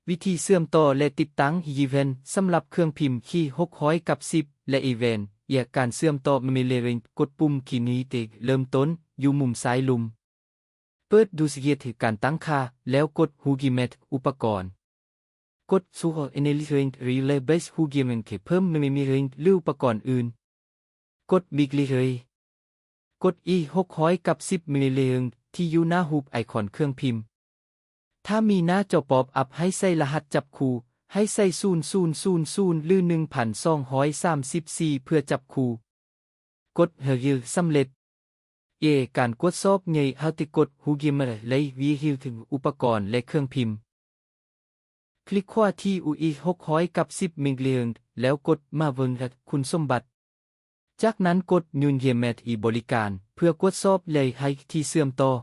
ວິທີເຊື່ອມຕໍ່ ແລະ ຕິດຕັ້ງ Yee Wen ສຳລັບເຄື່ອງພິມ K ຫົກຮ້ອຍກັບສິບ ແລະ Yee Wen ເອີຍການເຊື່ອມຕໍ່ Mei Ling ກົດປຸ່ມ K ນີ້ເຕະເລີ່ມຕົ້ນຢູ່ມຸມຊ້າຍລຸ່ມ. ເປີດດູສະເຫດການຕັ້ງຄ່າ ແລ້ວກົດ Hugimet ອຸປະກອນ. ກົດ Suho Energy Ring ຫຼື Rebase Hugimet ເພື່ອເພີ່ມ Mei Ring ຫຼື ອຸປະກອນອື່ນ. ກົດ Big Ring ກົດ E ຫົກຮ້ອຍກັບສິບ Mei Ring ທີ່ຢູ່ໜ້າຮູບໄອຄອນເຄື່ອງພິມ. ຖ້າມີໜ້າຈໍ pop up ໃຫ້ໃສ່ລະຫັດຈັບຄູ່, ໃຫ້ໃສ່ ສູນສູນສູນສູນ ຫຼື ໜຶ່ງພັນສອງຮ້ອຍສາມສິບສີ່ ເພື່ອຈັບຄູ່. ກົດ Reveal ສຳເລັດ. ເອີ ການກວດສອບໃຫຍ່ ເຮົາຈະກົດ Hugimet ແລະ Reveal ເຖິງອຸປະກອນ ແລະ ເຄື່ອງພິມ. ຄລິກຂວາທີ່ E ຫົກຮ້ອຍກັບສິບ Mei Ring ແລ້ວກົດມາເບິ່ງຄຸນສົມບັດ. ຈາກນັ້ນກົດ Yun Yemet ອີບໍລິການ ເພື່ອກວດສອບ ແລະ ໃຫ້ທີ່ເຊື່ອມຕໍ່.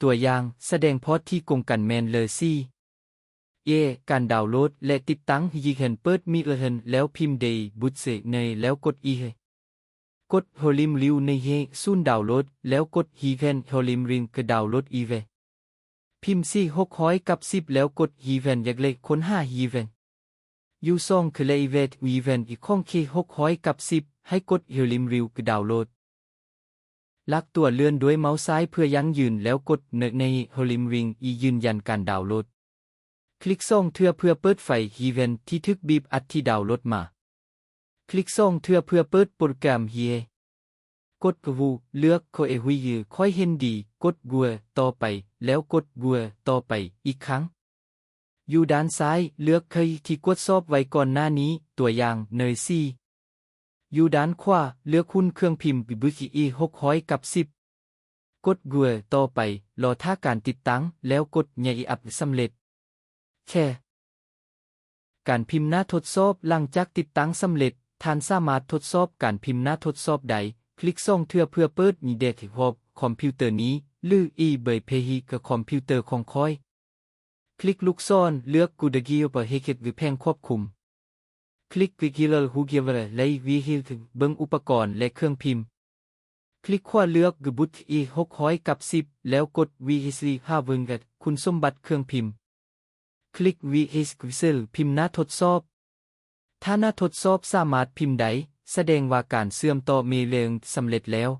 ຕົວຢ່າງ, ສະແດງພອດທີ່ກົງກັນແມ່ນເລີສີ່. ເອ ການດາວໂຫຼດ ແລະ ຕິດຕັ້ງ Yee Wen ເປີດ Mei Ring ແລ້ວພິມ Debut Scene ແລ້ວກົດ E. ກົດ Holim Liu ໃນເຮ ສູນດາວໂຫຼດ ແລ້ວກົດ Yee Wen Holim Ring ກະດາວໂຫຼດ Yee Wen. ພິມ C ຫົກຮ້ອຍກັບສິບ ແລ້ວກົດ Yee Wen ແຍກເລກຄົ້ນຫາ Yee Wen. ຢູ່ຊ່ອງ Create Yee Wen ອີກຂອງ K ຫົກຮ້ອຍກັບສິບ ໃຫ້ກົດ Holim Liu ກະດາວໂຫຼດ. ລາກຕົວເລື່ອນດ້ວຍເມົາຊ້າຍເພື່ອຢັ້ງຢືນ ແລ້ວກົດ Next ໃນ Holim Ring ອີຢືນຢັນການດາວໂຫຼດ. ຄລິກສອງເທື່ອເພື່ອເປີດໄຟ Yee Wen ທີ່ຖືກບີບອັດທີ່ດາວໂຫຼດມາ. ຄລິກສອງເທື່ອເພື່ອເປີດໂປຣແກຣມ Yee. ກົດ View ເລືອກ Koe Hui Yee ຂ້ອຍເຫັນດີ, ກົດ View ຕໍ່ໄປ ແລ້ວກົດ View ຕໍ່ໄປອີກຄັ້ງ. ຢູ່ດ້ານຊ້າຍ ເລືອກ Case ທີ່ກວດສອບໄວ້ກ່ອນໜ້ານີ້, ຕົວຢ່າງ Nurse. ຢູ່ດ້ານຂວາ ເລືອກຫຸ່ນເຄື່ອງພິມ Bibuki E ຫົກຮ້ອຍກັບສິບ. ກົດ View ຕໍ່ໄປ, ລໍຖ້າການຕິດຕັ້ງ ແລ້ວກົດ Yee Up ສຳເລັດ. ແຄ່ ການພິມໜ້າທົດສອບ. ຫຼັງຈາກຕິດຕັ້ງສຳເລັດ, ທ່ານສາມາດທົດສອບການພິມໜ້າທົດສອບໄດ້. ຄລິກສອງເທື່ອເພື່ອເປີດ Desktop ຄອມພິວເຕີນີ້ ຫຼື ອີເບີຍເພຮີ ຄອມພິວເຕີຂອງຂ້ອຍ. ຄລິກລູກສອນ, ເລືອກ Good Gear ເພື່ອເຮັດ ຫຼື ແຜງຄວບຄຸມ. ຄລິກ Regular Hugiver ແລະ Reveal ເບິ່ງອຸປະກອນ ແລະ ເຄື່ອງພິມ. ຄລິກຂວາເລືອກ Good Boot E ຫົກຮ້ອຍກັບສິບ ແລ້ວກົດ Reveal ຫາເບິ່ງຄຸນສົມບັດເຄື່ອງພິມ. ຄລິກ Reveal Vessel ພິມໜ້າທົດສອບ. ຖ້າໜ້າທົດສອບສາມາດພິມໄດ້, ສະແດງວ່າການເຊື່ອມຕໍ່ Mei Ring ສຳເລັດແລ້ວ.